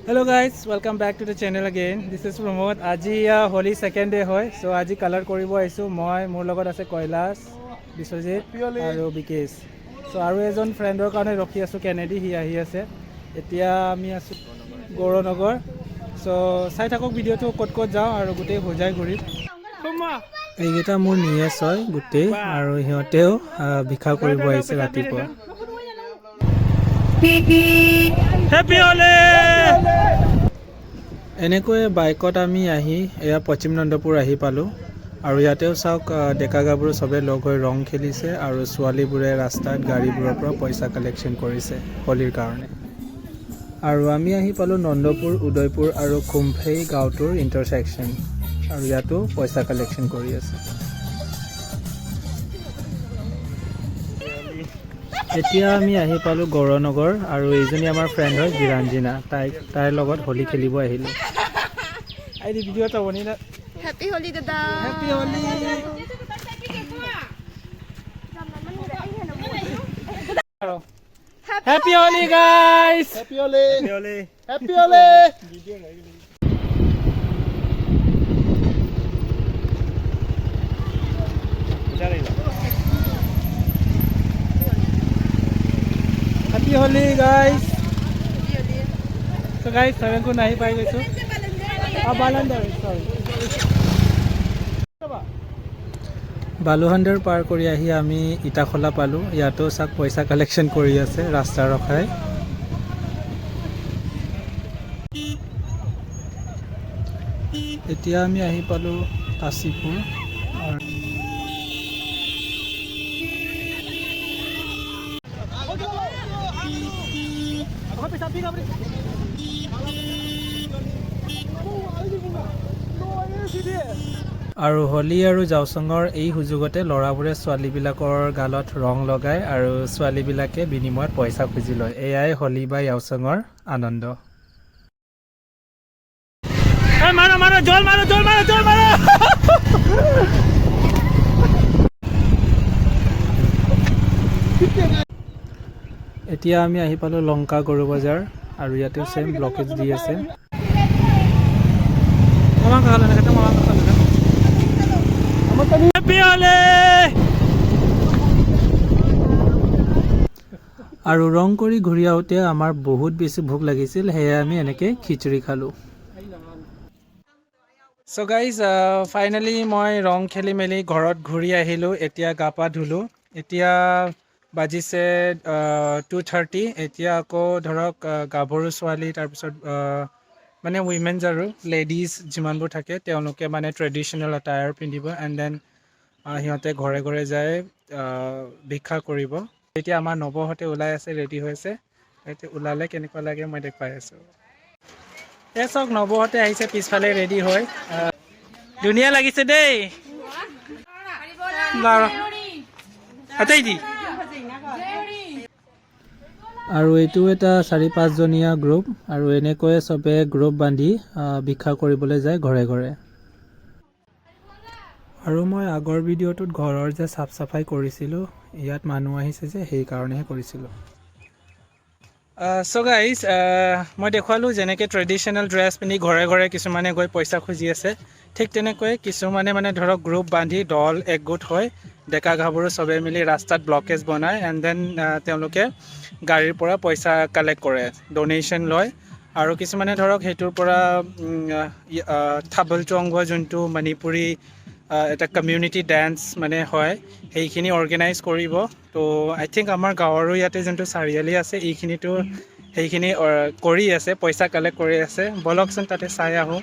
Hello guys, welcome back to the channel again. This is Pramod. আজি Holi second day হয়। চ' আজি colour কৰিব আহিছোঁ মই। মোৰ লগত আছে কৈলাশ, বিশ্বজিৎ আৰু বিকেশ। চ' আৰু এজন ফ্ৰেণ্ডৰ কাৰণে ৰখি আছোঁ, কেনেডি, সি আহি আছে। এতিয়া আমি আছোঁ গৌৰনগৰ। চ' চাই থাকক ভিডিঅ'টো, ক'ত ক'ত যাওঁ আৰু গোটেই হোজাই ঘূৰিম। এইকেইটা মোৰ নিয়েছ হয় গোটেই আৰু সিহঁতেও ভিক্ষা কৰিব আহিছে ৰাতিপুৱা। হেপী হোলী! এনেকৈয়ে বাইকত আমি আহি এয়া পশ্চিম নন্দপুৰ আহি পালোঁ। আৰু ইয়াতেও চাওক, ডেকা গাভৰু চবে লগ হৈ ৰং খেলিছে আৰু ছোৱালীবোৰে ৰাস্তাত গাড়ীবোৰৰ পৰা পইচা কালেকশ্যন কৰিছে হোলীৰ কাৰণে। আৰু আমি আহি পালোঁ নন্দপুৰ, উদয়পুৰ আৰু খুমফেই গাঁৱটোৰ ইণ্টাৰছেকশ্যন আৰু ইয়াতো পইচা কালেকশ্যন কৰি আছে। এতিয়া আমি আহি পালোঁ গৌৰনগৰ আৰু এইজনী আমাৰ ফ্ৰেণ্ড হয় জিৰাঞ্জিনা। তাইৰ লগত হোলী খেলিব আহিলোঁ। ভিডিঅ' এটা বনি। হেপী হোলী দাদা। Happy Holi. Happy Holi guys. Happy Holi. Happy Holi. Happy Holi guys. So guys, চেভেনকুন আহি পাই গৈছোঁ। বালাণ্ডাৰ, চৰি। বালুহাণ্ডাৰ পাৰ কৰি আহি আমি ইটাখোলা পালোঁ। ইয়াতো চাক পইচা কালেকশ্যন কৰি আছে ৰাস্তা ৰখাই। এতিয়া আমি আহি পালোঁ কাশীপুৰ। আৰু হোলী আৰু জাওচঙৰ এই সুযোগতে ল'ৰাবোৰে ছোৱালীবিলাকৰ গালত ৰং লগায় আৰু ছোৱালীবিলাকে বিনিময়ত পইচা খুজি লয়। এয়াই হোলী বা য়াওচঙৰ আনন্দ। মাৰো মাৰো, জল মাৰো, জল মাৰো, জল মাৰো। এতিয়া আমি আহি পালোঁ লংকা গৰু বজাৰ আৰু ইয়াতেও ছেম ব্লকেজ দি আছে। Happy Holi! আৰু ৰং কৰি ঘূৰি আহোঁতে আমাৰ বহুত বেছি ভোক লাগিছিল, সেয়ে আমি এনেকৈ খিচিৰি খালোঁ। চ' গাইজ, ফাইনেলি মই ৰং খেলি মেলি ঘৰত ঘূৰি আহিলোঁ। এতিয়া গা পা ধুলোঁ। এতিয়া বাজিছে 2:30। এতিয়া আকৌ ধৰক গাভৰু ছোৱালী, তাৰপিছত মানে উইমেনছ আৰু লেডিজ যিমানবোৰ থাকে, তেওঁলোকে মানে ট্ৰেডিশ্যনেল এটায়াৰ পিন্ধিব এণ্ড then সিহঁতে ঘৰে ঘৰে যাই ভিক্ষা কৰিব। এতিয়া আমাৰ নৱহঁতে ওলাই আছে, ৰেডি হৈছে। এতিয়া ওলালে কেনেকুৱা লাগে মই দেখুৱাই আছোঁ। এই চাওক, নৱহঁতে আহিছে পিছফালে ৰেডি হৈ। ধুনীয়া লাগিছে দেই। বাৰু। আতাই দি। আৰু এইটো এটা চাৰি পাঁচজনীয়া গ্ৰুপ আৰু এনেকৈয়ে চবে গ্ৰুপ বান্ধি ভিক্ষা কৰিবলৈ যায় ঘৰে ঘৰে। আৰু মই আগৰ ভিডিঅ'টোত ঘৰৰ যে চাফ চাফাই কৰিছিলোঁ, ইয়াত মানুহ আহিছে যে, সেইকাৰণেহে কৰিছিলোঁ। চ' গাইজ, মই দেখুৱালোঁ যেনেকৈ ট্ৰেডিশ্যনেল ড্ৰেছ পিন্ধি ঘৰে ঘৰে কিছুমানে গৈ পইচা খুজি আছে, ঠিক তেনেকৈ কিছুমানে মানে ধৰক গ্ৰুপ বান্ধি দল একগোট হৈ ডেকা গাভৰু চবে মিলি ৰাস্তাত ব্লকেজ বনায় এণ্ড then তেওঁলোকে গাড়ীৰ পৰা পইচা কালেক্ট কৰে, ডনেশ্যন লয়। আৰু কিছুমানে ধৰক সেইটোৰ পৰা থাবল চংগ, যোনটো মণিপুৰী এটা কমিউনিটি ডেন্স মানে হয়, সেইখিনি অৰ্গেনাইজ কৰিব। তো আই থিংক আমাৰ গাঁৱৰো ইয়াতে যোনটো চাৰিআলি আছে, এইখিনিতো সেইখিনি কৰি আছে, পইচা কালেক্ট কৰি আছে। ব'লকচোন, তাতে চাই আহোঁ।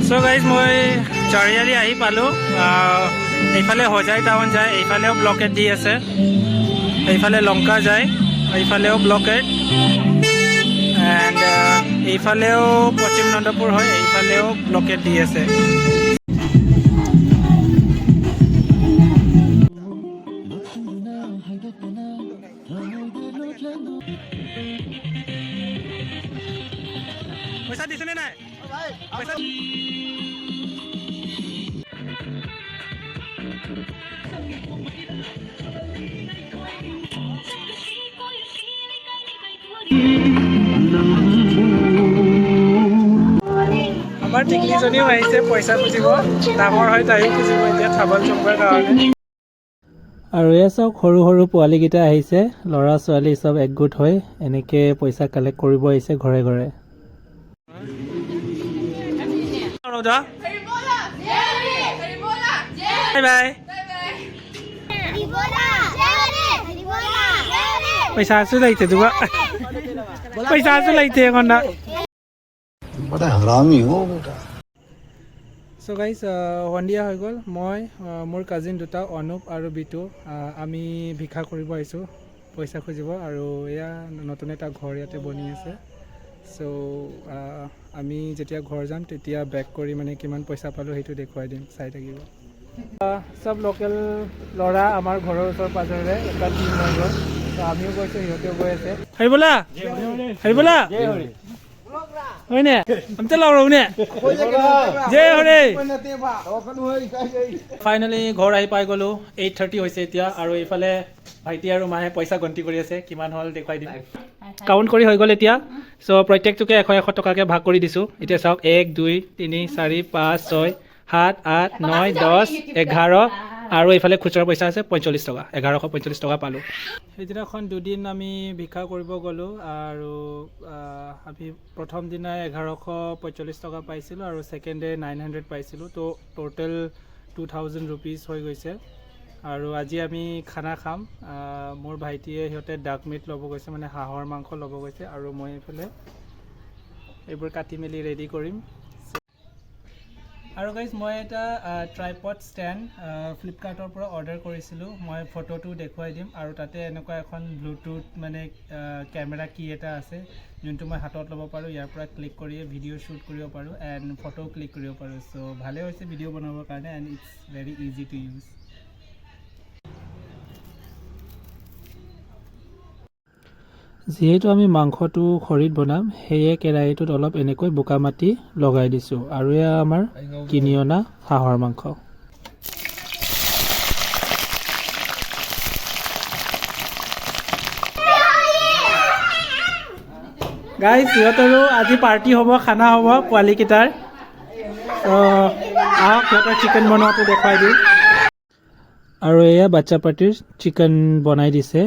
চ' গাইজ, মই চাৰিআলি আহি পালোঁ। এইফালে হোজাই টাউন যায়, এইফালেও ব্লকেট দি আছে। এইফালে লংকা যায়, এইফালেও ব্লকেট। এণ্ড এইফালেও পশ্চিম নন্দপুৰ হয়, এইফালেও ব্লকেট দি আছে। পইচা দিছেনে নাই পইচা? আমাৰ টিকলিজনীও আহিছে পইচা খুজিব। ডাঙৰ হয়, তাইও খুজিব এতিয়া থাবল চোৱাৰ কাৰণে। আৰু এয়া চাওক, সৰু সৰু পোৱালীকেইটা আহিছে, ল'ৰা ছোৱালী চব একগোট হৈ এনেকৈ পইচা কালেক্ট কৰিব আহিছে ঘৰে ঘৰে। Bye bye. ꯄꯩꯁꯥꯁꯨ ꯂꯩꯇꯦ, ꯑꯗꯨꯒ ꯄꯩꯁꯥꯁꯨ ꯂꯩꯇꯦ ꯑꯩꯉꯣꯟꯗ। बड़ा हरामी हो बेटा। চ' গাইজ, সন্ধিয়া হৈ গ'ল। মই, মোৰ কাজিন দুটা অনুপ আৰু বিটু, আমি ভিক্ষা কৰিব আহিছোঁ, পইচা খুজিব। আৰু এয়া নতুন এটা ঘৰ ইয়াতে বনি আছে। চ' আমি যেতিয়া ঘৰ যাম, তেতিয়া বেক কৰি মানে কিমান পইচা পালোঁ সেইটো দেখুৱাই দিম, চাই থাকিব। চব লোকেল ল'ৰা, আমাৰ ঘৰৰ ওচৰ পাজৰে এটা টিম হৈ গ'ল। ত' আমিও গৈছোঁ, সিহঁতেও গৈ আছে। হৰি বোলা, হৰি বোলা, হয়নে? আমিতো লাউৰনে। জয় হৰি। ফাইনেলি ঘৰ আহি পাই গ'লোঁ। 8:30 হৈছে এতিয়া। আৰু এইফালে ভাইটি আৰু মায়ে পইচা গন্তি কৰি আছে, কিমান হ'ল দেখুৱাই দিম। কাউণ্ট কৰি হৈ গ'ল এতিয়া। চ' প্ৰত্যেকটোকে 100 100 টকাকৈ ভাগ কৰি দিছোঁ। এতিয়া চাওক, 1, 2, 3, 4, 5, 6, 7, 8, 9, 10, 11 আৰু এইফালে খুচুৰা পইচা আছে 45 টকা। 1145 টকা পালোঁ। সেইদিনাখন দুদিন আমি ভিক্ষা কৰিব গ'লোঁ আৰু আমি প্ৰথম দিনাই 1145 টকা পাইছিলোঁ আৰু ছেকেণ্ড ডে 900 পাইছিলোঁ। ত' ট'টেল 2000 ৰুপিজ হৈ গৈছে। আৰু আজি আমি খানা খাম। মোৰ ভাইটিয়ে সিহঁতে ডাক মিট ল'ব গৈছে, মানে হাঁহৰ মাংস ল'ব গৈছে আৰু মই এইফালে এইবোৰ কাটি মেলি ৰেডি কৰিম। আৰু গাইজ, মই এটা ট্ৰাইপড ষ্টেণ্ড ফ্লিপকাৰ্টৰ পৰা অৰ্ডাৰ কৰিছিলোঁ। মই ফটোটো দেখুৱাই দিম। আৰু তাতে এনেকুৱা এখন ব্লুটুথ মানে কেমেৰা কি এটা আছে, যোনটো মই হাতত ল'ব পাৰোঁ, ইয়াৰ পৰা ক্লিক কৰিয়ে ভিডিঅ' শ্বুট কৰিব পাৰোঁ এণ্ড ফটো ক্লিক কৰিব পাৰোঁ। চ' ভালেই হৈছে ভিডিঅ' বনাবৰ কাৰণে and it's very easy to use. যিহেতু আমি মাংসটো খৰিত বনাম, সেয়ে কেৰাহীটোত অলপ এনেকৈ বোকা মাটি লগাই দিছোঁ। আৰু এয়া আমাৰ কিনি অনা হাঁহৰ মাংস। গাইজ, সিহঁতৰো আজি পাৰ্টি হ'ব, খানা হ'ব পোৱালীকেইটাৰ। তো আহক, সিহঁতৰ চিকেন বনোৱাটো দেখুৱাই দিওঁ। আৰু এয়া বাচ্চা পাৰ্টিৰ চিকেন বনাই দিছে।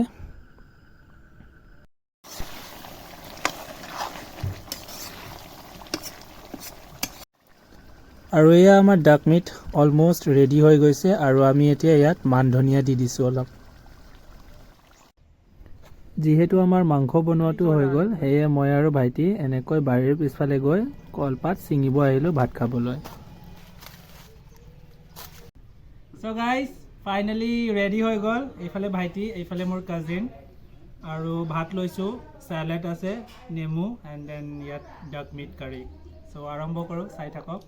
আৰু এয়া আমাৰ ডাক মিট অলমষ্ট ৰেডি হৈ গৈছে আৰু আমি এতিয়া ইয়াত মান ধনিয়া দি দিছোঁ অলপ। যিহেতু আমাৰ মাংস বনোৱাটো হৈ গ'ল, সেয়ে মই আৰু ভাইটি এনেকৈ বাৰীৰ পিছফালে গৈ কলপাত ছিঙিব আহিলোঁ ভাত খাবলৈ। চ' গাইজ, ফাইনেলি ৰেডি হৈ গ'ল। এইফালে ভাইটি, এইফালে মোৰ কাজিন। আৰু ভাত লৈছোঁ, চেলেড আছে, নেমু এণ্ড then ইয়াত ডাক মিট কাৰী। চ' আৰম্ভ কৰোঁ, চাই থাকক।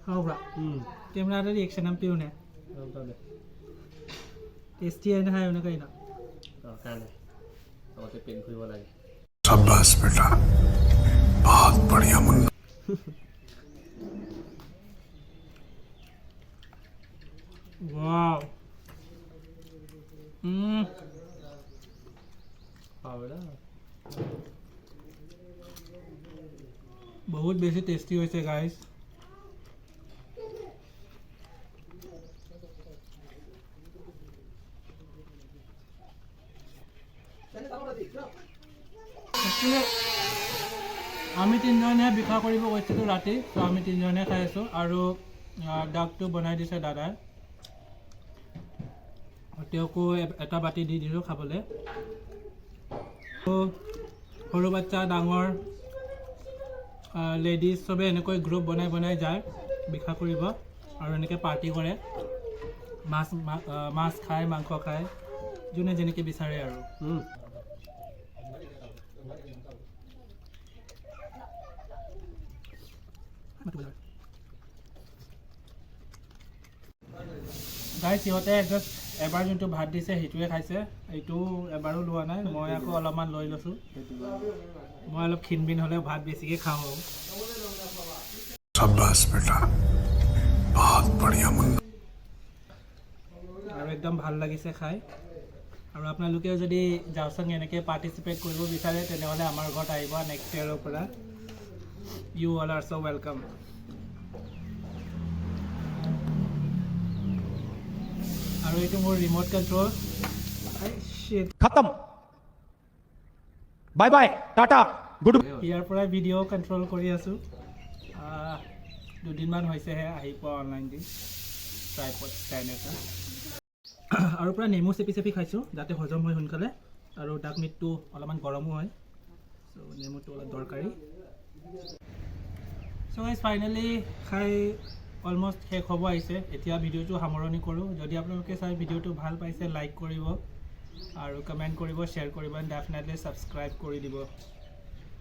ꯍꯥꯎꯕ꯭ꯔꯥ? ꯀꯦꯃꯦꯔꯥꯗ ꯔꯤꯌꯦꯛꯁꯟ ꯑꯃ ꯄꯤꯌꯨꯅꯦ, টেষ্টি হয়নে ꯍꯥꯏꯌꯨꯅꯦ ꯀꯩꯅꯣ। দৰকাৰ নাই, আগতে পেন ফুৰিব লাগে। शाबाश बेटा, बहुत बढ़िया मुन्ना। Wow. পাউডাৰ। বহুত বেছি টেষ্টি হৈছে গাইজ। আমি তিনিজনে ভিক্ষা কৰিব গৈছিলোঁ ৰাতি, ত' আমি তিনিজনে খাই আছোঁ। আৰু ডাকটো বনাই দিছে দাদাই, তেওঁকো এটা বাতি দি দিছোঁ খাবলৈ। সৰু বাচ্চা, ডাঙৰ, লেডিজ চবে এনেকৈ গ্ৰুপ বনাই বনাই যায় ভিক্ষা কৰিব আৰু এনেকৈ পাৰ্টি কৰে, মাছ খায়, মাংস খায়, যোনে যেনেকৈ বিচাৰে আৰু। গাইজ, সিহঁতে জাষ্ট এবাৰ যোনটো ভাত দিছে সেইটোৱে খাইছে, এইটো এবাৰো লোৱা নাই। মই আকৌ অলপমান লৈ লৈছোঁ। মই অলপ ক্ষীণ হ'লেও ভাত বেছিকৈ খাওঁ আৰু। शाबाश बेटा, बहुत बढ़िया मुन्ना। আৰু একদম ভাল লাগিছে খাই। আৰু আপোনালোকেও যদি যাওচাং এনেকৈ পাৰ্টিচিপেট কৰিব বিচাৰে, তেনেহ'লে আমাৰ ঘৰত আহিব নেক্সট ইয়েৰৰ পৰা। You all are so welcome. আৰু এইটো মোৰ ৰিম'ট কণ্ট্ৰল। खत्म। Bye bye, tata, good. ইয়াৰ পৰাই ভিডিঅ' কণ্ট্ৰল কৰি আছোঁ। দুদিনমান হৈছেহে আহি পোৱা অনলাইন দি ট্ৰাইপড ষ্টেণ্ড এটা। আৰু পূৰা নেমু চেপি চেপি খাইছোঁ, যাতে হজম হয় সোনকালে। আৰু ডাক মিটটো অলপমান গৰমো হয়, চ' নেমুটো অলপ দৰকাৰী। চ' গাইজ, ফাইনেলি খাই অলমষ্ট শেষ হ'ব আহিছে। এতিয়া ভিডিঅ'টো সামৰণি কৰোঁ। যদি আপোনালোকে চাই ভিডিঅ'টো ভাল পাইছে, লাইক কৰিব আৰু কমেণ্ট কৰিব, শ্বেয়াৰ কৰিব এণ্ড ডেফিনেটলি ছাবস্ক্ৰাইব কৰি দিব।